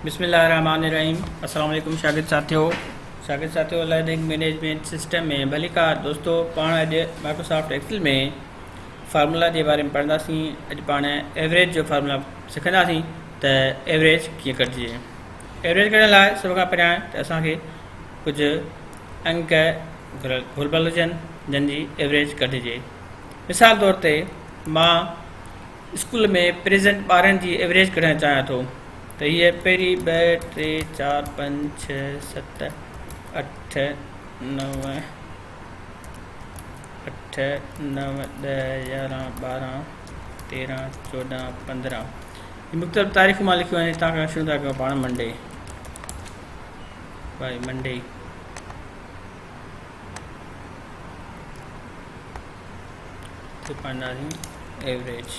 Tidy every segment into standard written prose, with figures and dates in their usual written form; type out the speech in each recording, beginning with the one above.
بسم الله الرحمن الرحيم السلام عليڪم شاگرد ساٿيو شاگرد ساٿيو لرننگ مينيجمينٽ سسٽم ۾ ڀليڪار دوستو پاڻ اڄ مائڪروسافٽ ايڪسل ۾ فارمولا جي باري ۾ پڙهنداسين اڄ پاڻ ايوريج جو فارمولا سکنداسين ته ايوريج ڪيئن ڪڍجي ايوريج ڪڍڻ لاء سڀ کان پهريان ته اسان کي ڪجهه انڪ گهربل هجن جن جي ايوريج ڪڍجي مثال طور تي مان اسڪول ۾ پريزنٽ ٻارن جي ايوريج ڪڍڻ چاهيان ٿو ته هيء پهرين ٻه ٽي چار پنج ڇهه ست اٺ نو اٺ نو ڏهه يارهن 12 13 14 15 هي مختلف تاريخون مان لکيون آهن هتان کان شروع ٿا ڪيون پاڻ منڊي ڀائي منڊي تي پڙهنداسين ايوريج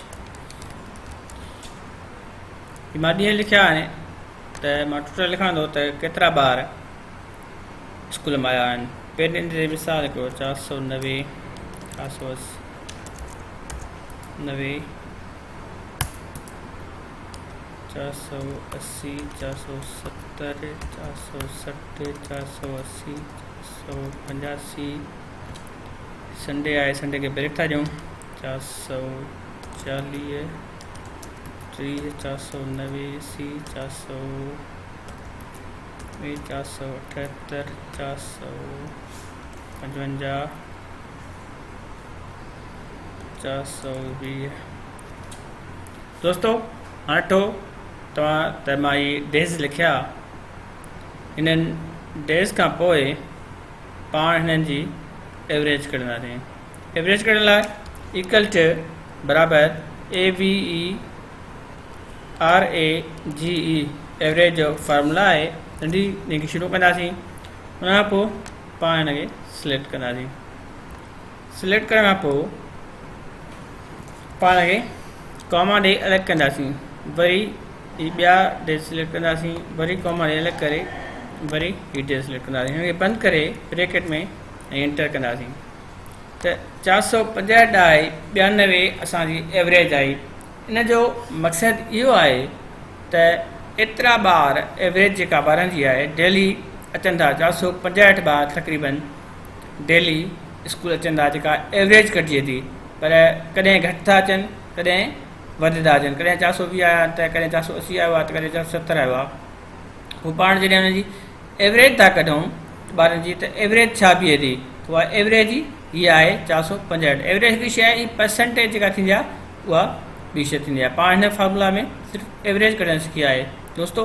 هي مان ڏينهن لکيا آهن ته مان ٽوٽل لکان ٿو ته ڪيترا ٻار اسڪول مان آيا آهن پهرين ڏينهن تي مثال هڪڙو 490 490 480 470 460 480 485 سنڊي آهي سنڊي کي بريڪ ٿا ڏيون 440 30 489 400 478 455 420 دوستو هاڻي ڏٺو توهان ته مان هي ڊيز لکيا انهن ڊيز کان پوء پاڻ هنن جي ايوريج ڪڍنداسين. ايوريج ڪڍڻ لاء ايڪل ٽو برابر A V E R A G E average جو فارمولا آهي ننڍي ان کي شروع ڪنداسين ان کان پوء پاڻ هن کي سليڪٽ ڪنداسين سليڪٽ ڪرڻ کان پوء پاڻ کي ڪاما ڏئي الڳ ڪنداسين وري هي ٻيا ڊيز سليڪٽ ڪنداسين وري ڪاما ڏئي الڳ ڪري وري هي ڊيز سليڪٽ ڪنداسين هن کي بند ڪري بريڪيٽ ۾ ۽ انٽر ڪنداسين ته 450 ڏهائي 92 اسان جي ايوريج آئي ان جو مقصد اهو آهي ته ايترا ٻار ايوريج جيڪا ٻارن جي آهي ڊيلي اچن ٿا 465 ٻار تقريبن ڊيلي اسڪول اچن ٿا جيڪا ايوريج ڪڍجي ٿي پر ڪڏهن گهٽ ٿا اچن ڪڏهن وڌ ٿا اچن ڪڏهن 420 آيا آهن ته ڪڏهن 480 آيو آهي ته ڪڏهن 470 آيو آهي پوء پاڻ جڏهن ان جي ايوريج ٿا ڪڍون ٻارن جي ته ايوريج ڇا بيهي ٿي ته اها ايوريج هي آهي 465 ايوريج هڪ شيء آهي ۽ پرسنٽيج جيڪا ٿيندي آهي اها ٻي شيء ٿيندي آهي پاڻ هن فارمولا ۾ صرف ايوريج ڪڍڻ سکي آهي دوستو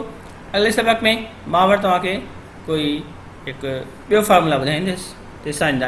اڳلي سبق ۾ مان وري توهان کي ڪوئي هڪ ٻيو فارمولا ٻڌائيندس تيسان ايندا.